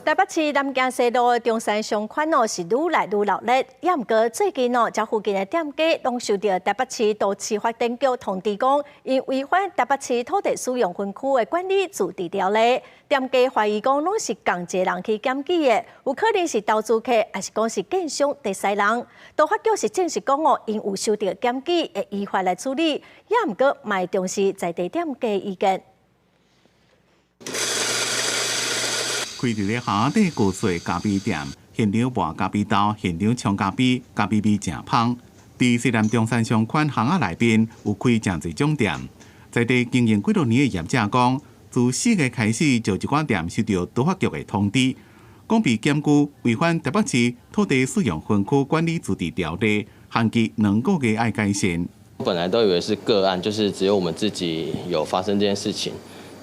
台北市南京西路的中山商圈哦，是愈來愈鬧熱。也毋過最近哦，這附近的店家攏受著台北市都市發展局通知講，𪜶違反台北市土地使用分區的管理自治條例。店家懷疑講，攏是仝一个人去檢舉的，有可能是投資客，抑是講是建商佇使人。都發局是證實講哦，𪜶有收著檢舉，會依法來處理。也毋過，嘛會重視在地店家意見。開佇咧巷仔底高速的咖啡店，現場賣咖啡豆，現場沖咖啡，咖啡味誠芳。佇西南中山商圈巷仔內面有開誠濟種店，在地經營幾多年的業者講，自4月開始就一寡店收著都發局的通知，講被檢舉違反台北市土地使用分區管理自治條例，限期2個月愛改善。本來都以為是個案，就是只有我們自己有發生這件事情。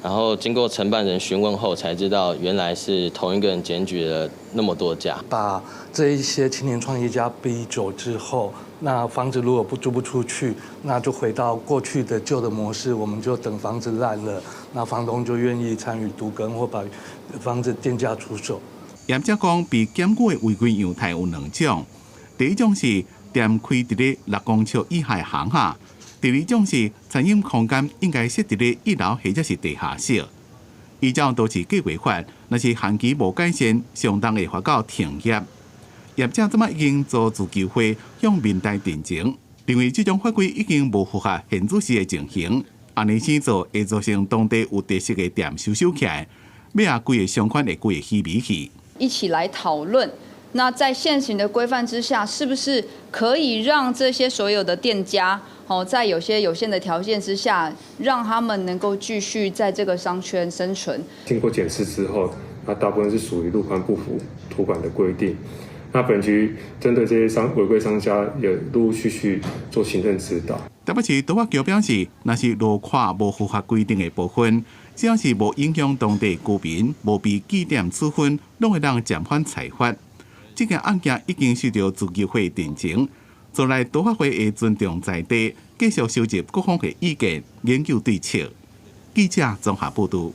然後經過承辦人詢問後，才知道原來是同一個人檢舉了那麼多家。把這一些青年創業家逼走之後，那房子如果不租不出去，那就回到過去的舊的模式，我們就等房子爛了，那房東就願意參與都更或把房子賤價出售。業者講，被檢舉的違規樣態有兩種，第一種是店開佇咧6公尺以下巷仔。第二種是餐飲空間應該設佇咧一樓或者是地下室。依照都市計劃法，若是限期無改善，相當會罰到停業。業者這擺已經組自救會向民代陳情，認為這種法規已經無符合現主時的情形，按呢生做會造成當地有特色的店收收起來，尾仔規个商圈會規个虛微去。一起來討論。那在現行的規範之下，是不是可以讓這些所有的店家，哦，在有些有限的條件之下，讓他們能夠繼續在這個商圈生存？經過檢視之後，那大部分是屬於路寬不符土管的規定。那本局針對這些商違規商家，也陸陸續續做行政指導。台北市都發局表示，若是路寬無符合規定的部分，只要是無影響當地居民，無被記點處分，攏會當暫緩裁罰。這件案件已經受著自救會陳情，將來都發會會尊重在地，繼續收集各方的意見，研究對策。記者綜合報導。